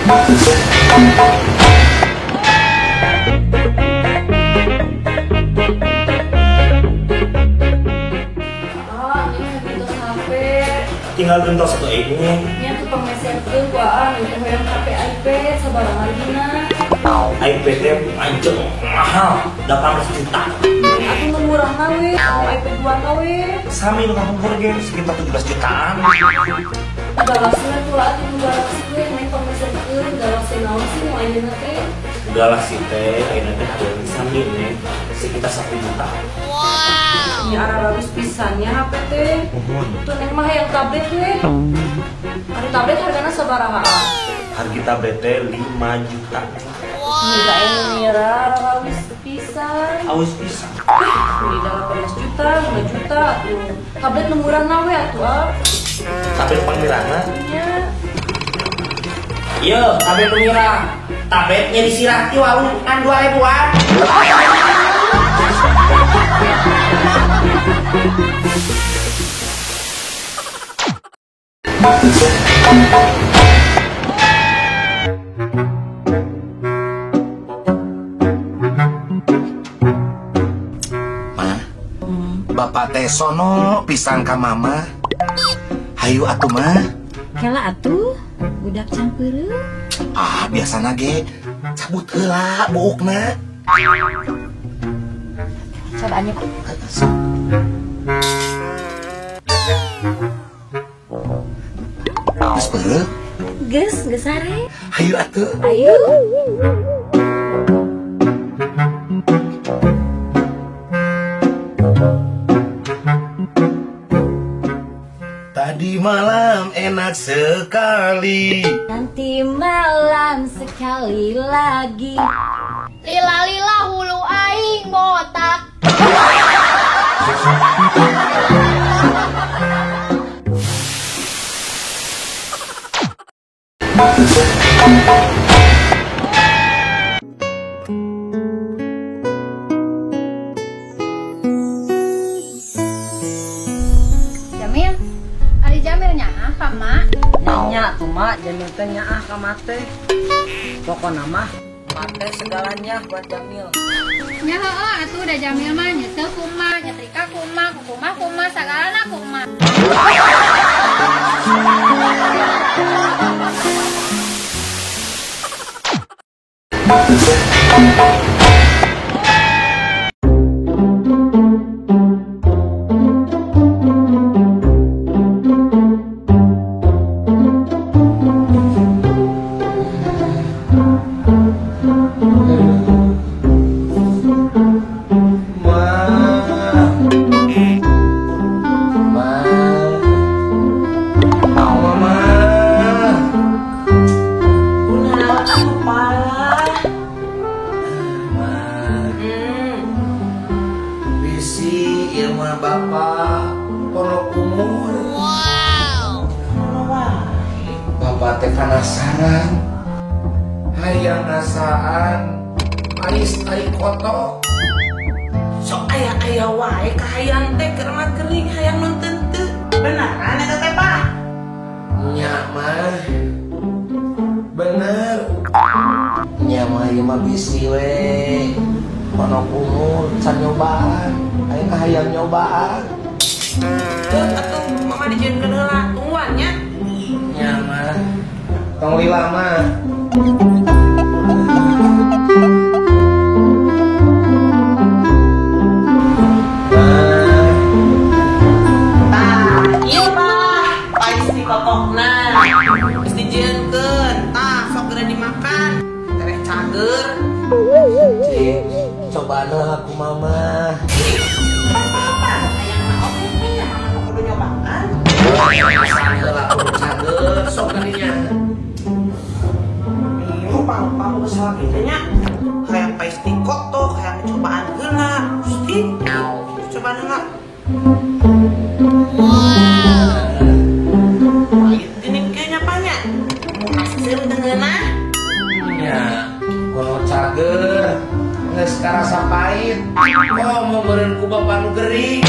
Tinggal gentos satu ini. Nya tuh pangmeserkeun ku Aa nu teh hoyong HP iPad sabaraha hargana? iPad teh anjing mahal, 18 juta. Atuh nu murahna we, nu iPad 2 we. Sami nu kapungkur ge sekitar 17 jutaan. Galaxy tuh lah atuh nu Galaxy we main pangmeserkeun Galaxy naon sih nu ayeuna teh? Galaxy teh ayeuna teh hargana sami nih sekitar 1 juta. Wow. Nya aralawis pisan nya HP teh. Tuh neng mah hayang tablet we. Ari tablet hargana sabaraha? Harga tablet teh 5 juta. Wow. Mira aralawis pisan. Awis pisan. Ini 18 juta, 5 juta atuh. Tablet nu murahna we atuh ah. Tablet pangmirana? Nya. Ieu, tablet nu mirah. Tabletnya disirah ti warung ngan 2000-an. Ma, bapak teh sono pisan ka mama. Hayu atuh mah. Kela atuh, budak campeureum. Ah, biasana ge cabut heula buukna. Cobaan yuk. Geus peureum? Geus, geus sare. Hayu atuh. Ayo. Tadi malam enak sekali. Nanti malam sekali lagi. Lila-lila hulu aing botak. Jamil, ari Jamil nyaah ka mak? Nya tuh mak, Jamil teh nyaah ka mak teh. Pokona mah mak teh segalanya buat Jamil. Nya heueuh atuh da Jamil mah nyeuseuh ku mak, nyetrika ku mak, kukumaha kumaha sagalana ku mak. Bapak pondok umur. Wow. Bapak teh penasaran, hayang ngasaan ais tai kotok. Sok aya-aya wae kahayang teh keur mah kering hayang nu teu. Beneran eta teh, Pak? Nya mah. Bener. Nya mah ieu mah bisi we. Pondok umur can nyobaan. Aing kahayang nyobaan. Tuh atuh mama dijieunkeun heula tungguan nya. Nya mah. Tong lila mah. Tah, ieu mah pais di kokokna. Geus dijieunkeun, tah sok geura dimakan. Tereh cager. Cik, cobaan heula ku mama. Apa-apa, hayang mah oke nya, mama nu kudu nyobaan. Cager, sok kadinya. Rupa-rupa aku kesal gitu nya. Hayang pais di kotok, hayang cobaan heula. Gusti, cobaan heula. Wow. Pahit geuning kieu nya panya. Asem teu ngeunah. Nya, kono cager. Geus karasa pahit. Oh, mau meureun ku bapa nu gering.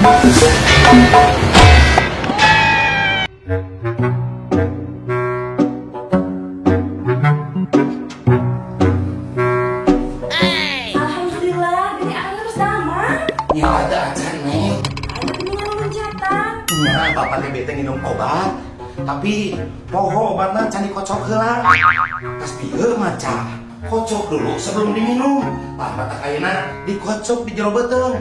Alhamdulillah, gini akang terus damang. Ya ada acan Neng. Ada geningan loncatan. Nya bapak teh bete nginum obat. Tapi poho obatna can dikocok heula. Tas bieu maca. Kocok dulu sebelum diminum. Tah mata ayeuna dikocok di jero beuteung.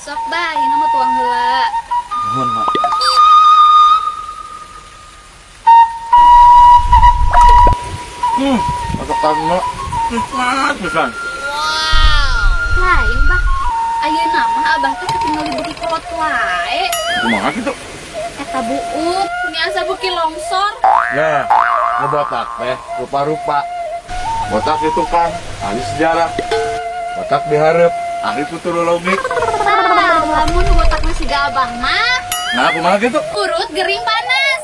Sok bah, ieu mah tuang heula. Nuhun, Mak. Masakan mak nikmat pisan. Lain bah, ayeuna mah abah teh ketinggali beuki kolot wae. Kumaha kitu? Eta buuk, meni asa beuki longsor. Nah, nu botak teh rupa-rupa. Botak di tukang, ahli sejarah. Botak dihareup, ahli futurologi. Tah, lamun nu botakna siga abah mah. Nah, kumaha kitu? Urut gering panas.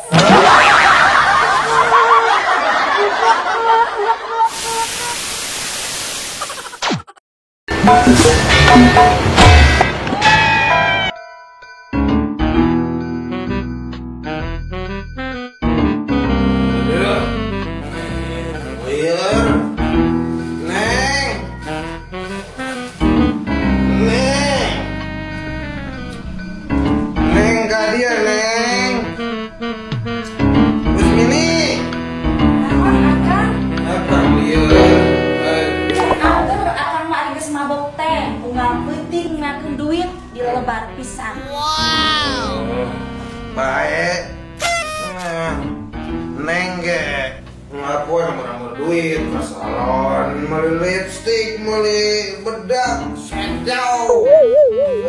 Neng. Neng. Neng ka dieu, Neng. Geus mini. Naon akang? Akang lieur. Atur akang mah ari geus mabok teh, unggal peuting ngakeun duit dilebar pisan. Bae. Neng ge ngakuan murah duit ke salon, meuli lipstick, meuli bedak, shadow.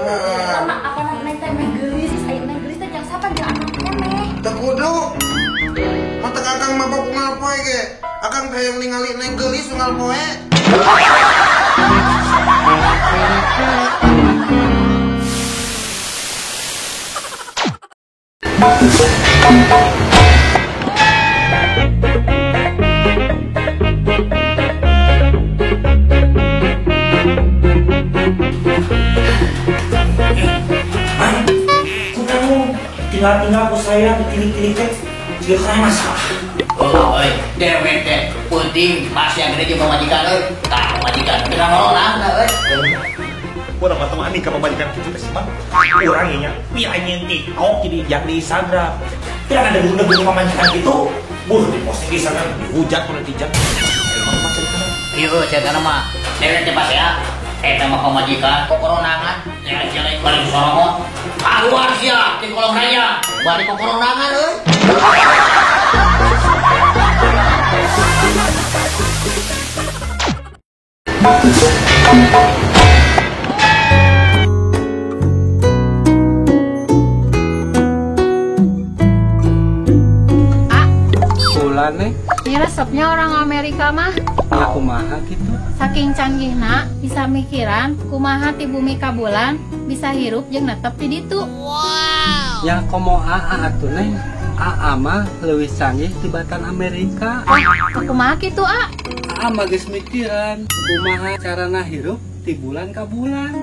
Sama apa neng teh meh geulis, aya neng geulis teh jang sapa jeung akang keneh. Teu kudu. Matak akang mabok unggal poe ge. Akang teh hayang ningali neng geulis unggal poe. Tinggal-tinggal ku saya ditilik-tilik teh, jika saya masalah. Oh, oi, dewek teh, penting masih yang gede juga majikan euy. Tah majikan teh ngolong euy. Urang mah tong ani ka pamajikan kitu teh sih mah. Urang ieu nya pi anjeun TikTok jadi jak di Instagram. Tidak ada guna-guna pamajikan kitu. Buh di posting di Instagram dihujat ku netizen. Emang mah ceritana. Ieu ceritana mah dewek teh pas ya. Eta mah pamajikan kokoronangan, jelek-jelek bari soromot. Keluar sia di kolong raya, bari kokoronangan euy. Bulan nih. Ini resepnya orang Amerika mah. Ya kumaha gitu. Saking canggihna bisa mikiran kumaha ti bumi ka bulan bisa hirup jeung netep di ditu. Wow. Ya komo aa atuh Neng. Aa mah leuwih canggih tibatan Amerika. Kumaha kitu a? Aa mah geus mikiran kumaha carana hirup ti bulan ka bulan.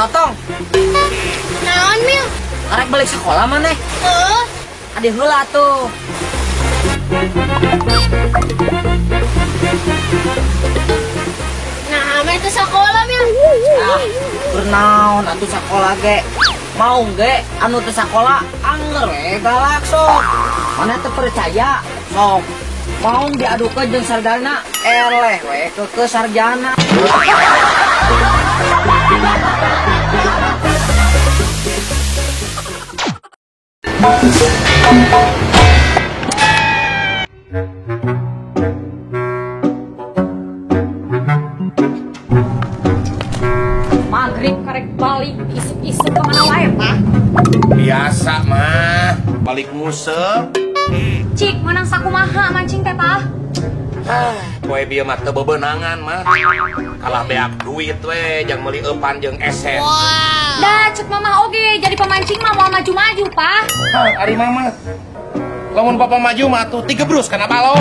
Otong. Naon Mil? Arek balik sekolah maneh? Heeh. Adi heula tuh. Nah, meh teu sakola Mil. Ah, bernaon atuh sakola ge. Mau ge anu teu sakola anger we galak sok. Mana teu percaya sok. Mau diadukeun jeung sarjana, eleh we ke sarjana. Maghrib karek balik isuk-isuk kemana wae tah? Biasa mah, balik nguseup. Cik, menang sakumaha mancing teh tah? Ah, poe bieu mah teu bebenangan mah. Kalah beak duit we jang meuli eupan jeung esen. Wow. Dah cek mama oge jadi pemancing mah moal maju-maju, Pak. Hah, ari mama. Lamun papa maju mah atuh tigebrus kana balong.